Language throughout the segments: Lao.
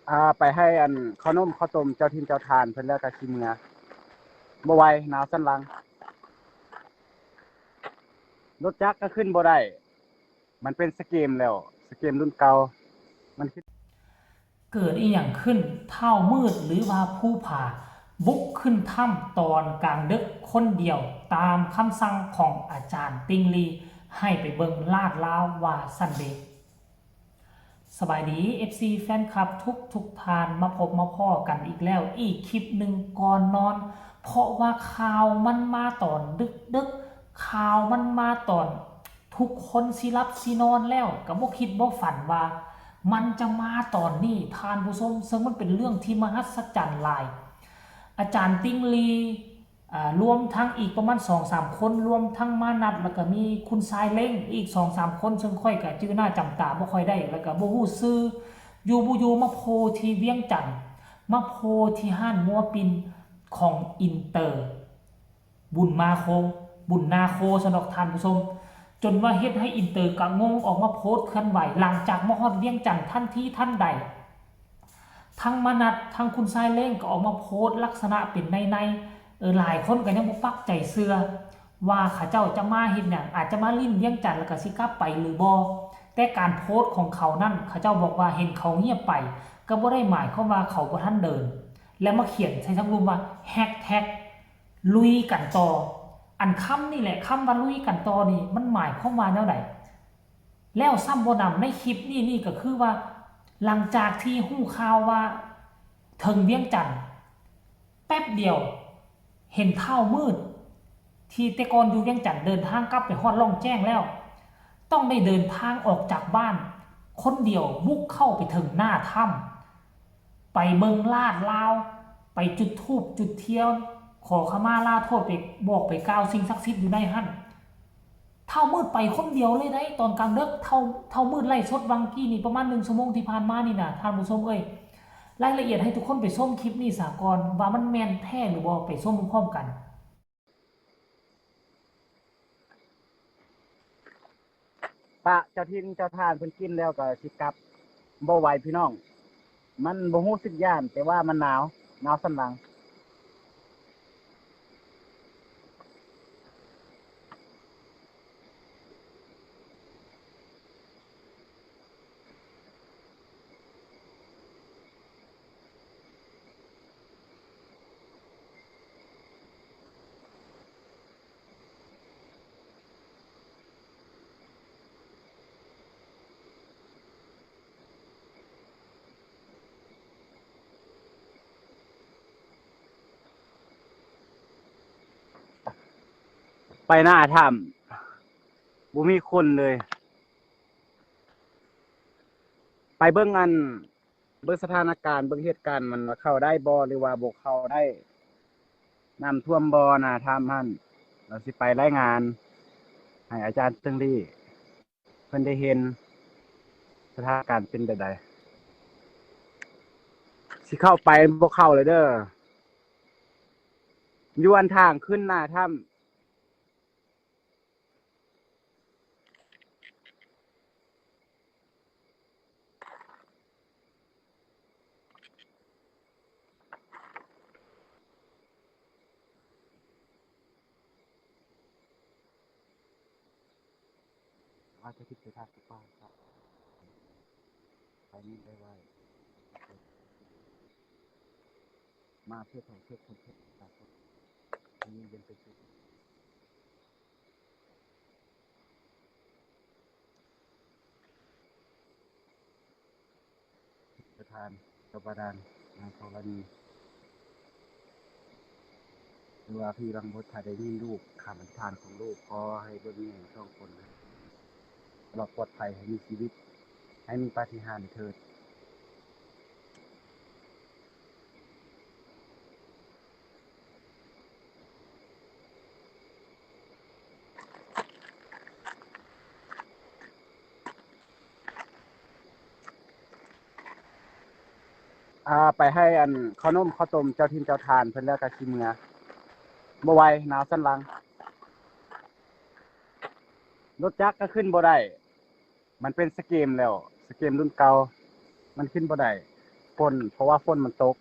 ອ່າ ໄປໃຫ້ອັນເຂົ້າໜົມເຂົ້າຕົ້ມເຈົ້າຖິ່ນເຈົ້າຖານເພິ່ນແລ້ວກໍຊິເມືອ. ບໍ່ໄຫວ ໜາວສັນຫຼັງ. ລົດຈັກກໍຂຶ້ນບໍ່ໄດ້. ມັນເປັນສະເກມແລ້ວ, ສະເກມລຸ້ນເກົ່າ. ມັນຄື ເກີດອີ່ຫຍັງຂຶ້ນ? ທ້າວມືດ ຫຼືວ່າພູຜາ ບຸກຂຶ້ນຖ້ຳຕອນກາງດຶກຄົນດຽວ ຕາມຄຳສັ່ງຂອງອາຈານຕິ່ງລີ ໃຫ້ໄປເບິ່ງລາດລາວວ່າຊັ້ນເດ. ສະບາຍດີ ເອັຟຊີ ແຟນຄລັບທຸກໆທ່ານ ມາພົບມາພໍ້ກັນອີກແລ້ວ ອີກຄລິບໜຶ່ງກ່ອນນອນ ເພາະວ່າຂ່າວມັນມາຕອນດຶກໆ ຂ່າວມັນມາຕອນທຸກຄົນຊິຫຼັບຊິນອນແລ້ວ ກໍບໍ່ຄິດບໍ່ຝັນວ່າມັນຈະມາຕອນນີ້ ທ່ານຜູ້ຊົມ, ເຊິ່ງມັນເປັນເລື່ອງທີ່ມະຫັດສະຈັນຫຼາຍ. ອາຈານຕິ່ງລີ ອ່າ ລວມທັງອີກປະມານສອງສາມຄົນ ລວມທັງມານັດ ແລ້ວກະມີຄຸນຊາຍເລັງ ອີກສອງສາມຄົນ ເຊິ່ງຂ້ອຍກະຈື່ໜ້າຈຳຕາບໍ່ຄ່ອຍໄດ້ ແລ້ວກະບໍ່ຮູ້ຊື່ ຢູ່ບໍ່ຢູ່ມາໂພທີ່ວຽງຈັນ ມາໂພທີ່ຮ້ານງົວປິ່ນຂອງອິນເຕີ ບຸນມາໂຄ ບຸນນາໂຄຊັ້ນດອກທ່ານຜູ້ຊົມ ຈົນວ່າເຮັດໃຫ້ອິນເຕີກະງົງ ອອກມາໂພສເຄື່ອນໄຫວ ຫຼັງຈາກມາຮອດວຽງຈັນທັນທີທັນໃດ. ທັງມານັດ ທັງຄຸນຊາຍເລັງກໍອອກມາໂພສລັກສະນະເປັນໃນໆ ເອີ ຫຼາຍຄົນກໍຍັງບໍ່ປັກໃຈເຊື່ອວ່າເຂົາເຈົ້າຈະມາເຮັດຫຍັງ ອາດຈະມາຫຼິ້ນວຽງຈັນແລ້ວກໍຊິກັບໄປຫຼືບໍ່. ແຕ່ການໂພສຂອງເຂົານັ້ນ ເຂົາເຈົ້າບອກວ່າເຫັນເຂົາງຽບໄປ ກໍບໍ່ໄດ້ໝາຍຄວາມວ່າເຂົາບໍ່ທັນເດີນ ແລະມາຂຽນໃສ່ທາງລຸ່ມວ່າ ແຮັດແທັກ ລຸຍກັນຕໍ່. ອັນຄຳນີ້ແຫຼະ ຄຳວ່າລຸຍກັນຕໍ່ນີ້ ມັນໝາຍຄວາມວ່າແນວໃດ? ແລ້ວຊ້ຳບໍ່ໜຳ ໃນຄລິບນີ້ນີ້ກໍຄືວ່າ ຫຼັງຈາກທີ່ຮູ້ຂ່າວວ່າເຖິງວຽງຈັນ ແປັບດຽວເຫັນທ້າວມືດ ທີ່ແຕ່ກ່ອນຢູ່ວຽງຈັນ ເດີນທາງກັບໄປຮອດລ່ອງແຈ້ງແລ້ວ ຕ້ອງໄດ້ເດີນທາງອອກຈາກບ້ານຄົນດຽວ ບຸກເຂົ້າໄປເຖິງໜ້າຖ້ຳ ໄປເບິ່ງລາດລາວ ໄປຈຸດທູບຈຸດທຽນ ຂໍຂະມາລາໂທດ ໄປບອກໄປກ່າວສິ່ງສັກສິດຢູ່ໃນຫັ້ນ. ທ້າວມືດໄປຄົນດຽວເລີຍໃດ໋ ຕອນກາງເດິກ. ທ້າວ ທ້າວມືດໄລຟ໌ສົດຫວ່າງກີ້ນີ້ ປະມານໜຶ່ງຊົ່ວໂມງທີ່ຜ່ານມານີ້ນະ ທ່ານຜູ້ຊົມເອີຍ. ລາຍລະອຽດໃຫ້ທຸກຄົນໄປຊົມຄລິບນີ້ສາກ່ອນ ວ່າມັນແມ່ນແທ້ຫຼືບໍ່ ໄປຊົມພ້ອມໆກັນ. ປະເຈົ້າຖິ່ນເຈົ້າຖານເພິ່ນກິນແລ້ວກໍຊິກັບ. ບໍ່ໄຫວພີ່ນ້ອງ, ມັນບໍ່ຮູ້ສຶກຢ້ານ ແຕ່ວ່າມັນໜາວ, ໜາວສັນຫຼັງ. ໄປໜ້າຖ້ຳ ບໍ່ມີຄົນເລີຍ. ໄປເບິ່ງອັນ ເບິ່ງສະຖານະການ ເບິ່ງເຫດການມັນວ່າເຂົ້າໄດ້ບໍ່ ຫຼືວ່າບໍ່ເຂົ້າໄດ້, ນ້ຳຖ້ວມບໍ່ໜ້າຖ້ຳຫັ້ນ. ລາວຊິໄປລາຍງານໃຫ້ອາຈານເຕີງລີ ເພິ່ນໄດ້ເຫັນສະຖານະການເປັນແບບໃດ. ຊິເຂົ້າໄປບໍ່ເຂົ້າເລີຍເດີ ຢູ່ອັນທາງຂຶ້ນໜ້າຖ້ຳ. ອາດຈະຜິດໄປທາງທີ່ກວ້າງ ໄປນີ້ໄປໄວ ມາເພື່ອເຂົາ ເພື່ອຄົນ ເພື່ອປະຊາຊົນ ອັນນີ້ເປັນໄປສູ່ ປະທານ ເຈົ້າປະທານ ນາງທໍລະນີ ຫຼືວ່າພີ່ບັງບົດ ຖ້າໄດ້ຍິນລູກຄຳອະທິຖານຂອງລູກ ຂໍໃຫ້ເບິ່ງແຍງສອງຄົນ ລອດປອດໄພ ໃຫ້ມີຊີວິດ ໃຫ້ມີປາຕິຫານເທີດ. ອ່າ ໄປໃຫ້ອັນເຂົ້າໜົມເຂົ້າຕົ້ມເຈົ້າຖິ່ນເຈົ້າຖານເພິ່ນແລ້ວກໍຊິເມືອ. ບໍ່ໄຫວ ໜາວສັນຫຼັງ. ລົດຈັກກໍຂຶ້ນບໍ່ໄດ້. ມັນເປັນສະເກມແລ້ວ, ສະເກມລຸ້ນເກົ່າ, ມັນຂຶ້ນບໍ່ໄດ້. ຝົນ ເພາະວ່າຝົນມັນຕົກ.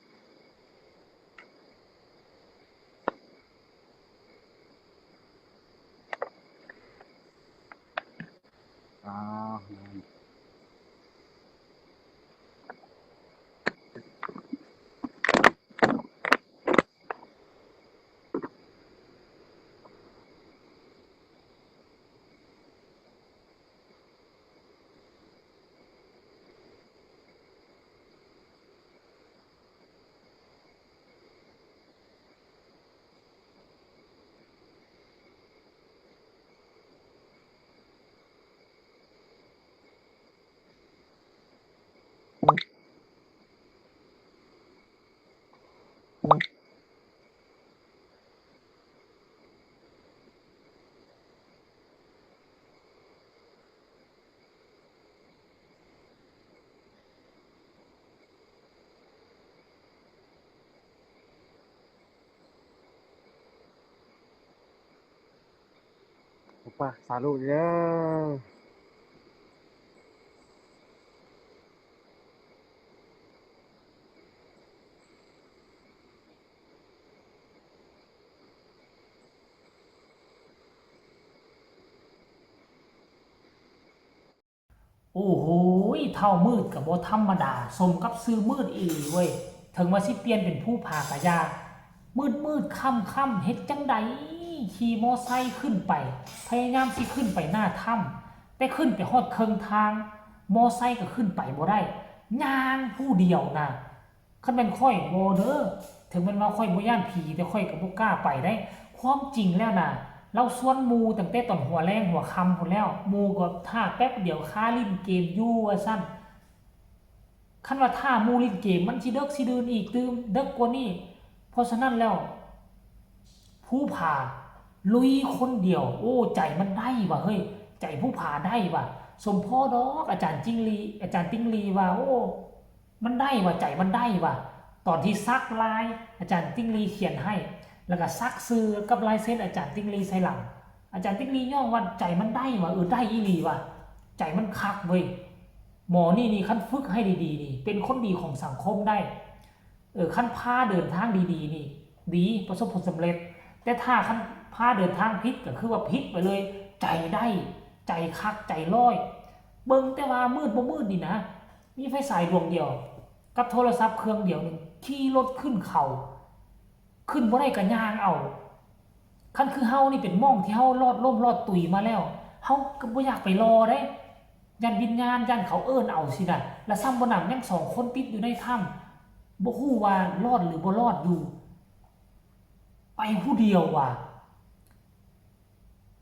ໂອປາ ສາທຸເດີ. ໂອ້ໂຫຍ ທ້າວມືດກໍບໍ່ທຳມະດາ ສົມກັບຊື່ມືດອີ່ຫຼີເວີຍ. ເຖິງວ່າຊິປ່ຽນເປັນພູຜາກະຢ່າ ມືດໆ ຄ່ຳໆ ເຮັດຈັ່ງໃດຂີ່ມໍໄຊຂຶ້ນໄປ ພະຍາຍາມຊິຂຶ້ນໄປໜ້າຖ້ຳ ແຕ່ຂຶ້ນໄປຮອດເຄິ່ງທາງ ມໍໄຊກໍຂຶ້ນໄປບໍ່ໄດ້ ຍ່າງຜູ້ດຽວນະ. ຄັນແມ່ນຂ້ອຍບໍ່ເດີ ເຖິງແມ່ນວ່າຂ້ອຍບໍ່ຢ້ານຜີ ແຕ່ຂ້ອຍກໍບໍ່ກ້າໄປເດ້. ຄວາມຈິງແລ້ວນະ ລາວຊວນໝູ່ຕັ້ງແຕ່ຕອນຫົວແລງຫົວຄ່ຳພຸ້ນແລ້ວ ໝູ່ກໍຖ້າແປັບດຽວຄາຫຼິ້ນເກມຢູ່ວ່າຊັ້ນ. ຄັນວ່າຖ້າໝູ່ຫຼິ້ນເກມ ມັນຊິເດິກຊິດື່ນອີກຕື່ມ ເດິກກວ່ານີ້. ເພາະສະນັ້ນແລ້ວ ພູຜາລຸຍຄົນດຽວ ໂອ້ ໃຈມັນໄດ້ວ່າເຮີ້ຍ ໃຈພູຜາໄດ້ວ່າ. ສົມພໍດອກ ອາຈານຈິງລີ ອາຈານຕິງລີວ່າ ໂອ້ ມັນໄດ້ວ່າ ໃຈມັນໄດ້ວ່າ. ຕອນທີ່ສັກລາຍ ອາຈານຕິງລີຂຽນໃຫ້ ແລ້ວກໍສັກຊື່ກັບລາຍເຊັນອາຈານຕິງລີໃສ່ຫຼັງ ອາຈານຕິງລີຍ້ອງວ່າ ໃຈມັນໄດ້ວ່າ ເອີ ໄດ້ອີ່ຫຼີວ່າ ໃຈມັນຄັກເວີຍ. ໝໍນີ້ນີ້ ຄັນຝຶກໃຫ້ດີໆນີ້ ເປັນຄົນດີຂອງສັງຄົມໄດ້. ເອີ ຄັນພາເດີນທາງດີໆນີ້ ດີ ປະສົບຜົນສຳເລັດ. ແຕ່ຖ້າຄັນພາເດີນທາງຜິດ ກໍຄືວ່າຜິດໄປເລີຍ. ໃຈໄດ້ ໃຈຄັກ ໃຈຮ້ອຍ ເບິ່ງແຕ່ວ່າມືດບໍ່ມືດນີ້ນະ ມີໄຟສາຍດວງດຽວ ກັບໂທລະສັບເຄື່ອງດຽວໜຶ່ງ ຂີ່ລົດຂຶ້ນເຂົາ ຂຶ້ນບໍ່ໄດ້ກໍຍ່າງເອົາ. ຄັນຄືເຮົານີ້ເປັນໝ້ອງທີ່ເຮົາລອດລົ້ມລອດຕຸຍມາແລ້ວ ເຮົາກໍບໍ່ຢາກໄປລໍເດ້ ຢ້ານວິນຍານ ຢ້ານເຂົາເອີ້ນເອົາຊີ້ນະ. ລະຊ້ຳບໍ່ໜຳຍັງສອງຄົນຕິດຢູ່ໃນຖ້ຳ ບໍ່ຮູ້ວ່າລອດຫຼືບໍ່ລອດຢູ່ ໄປຜູ້ດຽວວ່າ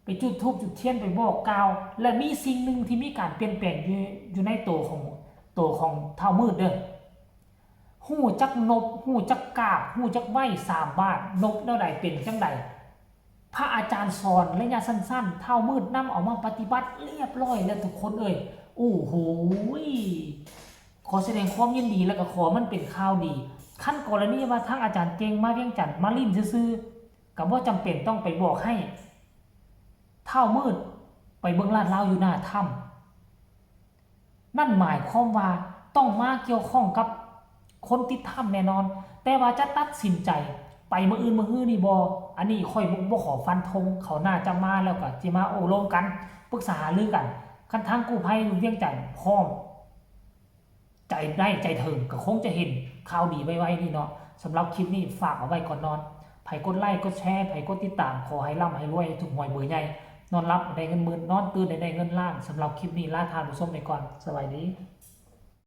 ໄປຈຸດທູບຈຸດທຽນໄປບອກກ່າວ. ແລະ ມີສິ່ງໜຶ່ງທີ່ມີການປ່ຽນແປງຢູ່ ຢູ່ໃນໂຕຂອງ ໂຕຂອງທ້າວມືດເດີ. ຮູ້ຈັກນົບ ຮູ້ຈັກກາບ ຮູ້ຈັກໄຫວ້ສາມບາດ. ນົບແນວໃດ ເປັນຈັ່ງໃດ? ພະອາຈານສອນໄລຍະສັ້ນໆ ທ້າວມືດນຳເອົາມາປະຕິບັດລຽບຮ້ອຍແລ້ວທຸກຄົນເອີຍ. ໂອ້ໂຫຍ ຂໍສະແດງຄວາມຍິນດີ ແລ້ວກໍຂໍໃຫ້ມັນເປັນຂ່າວດີ. ຄັນກໍລະນີວ່າທາງອາຈານເກັ່ງມາວຽງຈັນມາຫຼິ້ນຊື່ໆ ກໍບໍ່ຈຳເປັນຕ້ອງໄປບອກໃຫ້ທ້າວມືດໄປເບິ່ງລາດລາວຢູ່ໜ້າຖ້ຳ. ນັ້ນໝາຍຄວາມວ່າຕ້ອງມາກ່ຽວຂ້ອງກັບຄົນຕິດຖ້ຳແນ່ນອນ, ແຕ່ວ່າຈະຕັດສິນໃຈໄປມື້ອື່ນມື້ຮືນີ້ບໍ່, ອັນນີ້ຂ້ອຍບໍ່ ບໍ່ຂໍຟັນທົງ. ເຂົາໜ້າຈະມາແລ້ວກໍຊິມາໂອ້ລົມກັນ, ປຶກສາຫາລືກັນ. ຄັນທາງກູ້ໄພວຽງຈັນພ້ອມ, ໃຈໄດ້ໃຈເຖິງ ກໍຄົງຈະເຫັນຂ່າວດີໄວໆນີ້ເນາະ. ສຳລັບຄລິບນີ້ຝາກເອົາໄວ້ກ່ອນນອນ. ໃຜກົດໄລ ກົດແຊ ໃຜກົດຕິດຕາມ ຂໍໃຫ້ລ່ຳໃຫ້ລວຍ ຖືກຫວຍເບີໃຫຍ່, ນອນຫຼັບໃຫ້ໄດ້ເງິນໝື່ນ ນອນຕື່ນໃຫ້ໄດ້ເງິນລ້ານ. ສຳລັບຄລິບນີ້ລາທ່ານຜູ້ຊົມໄປກ່ອນ. ສະບາຍດີ.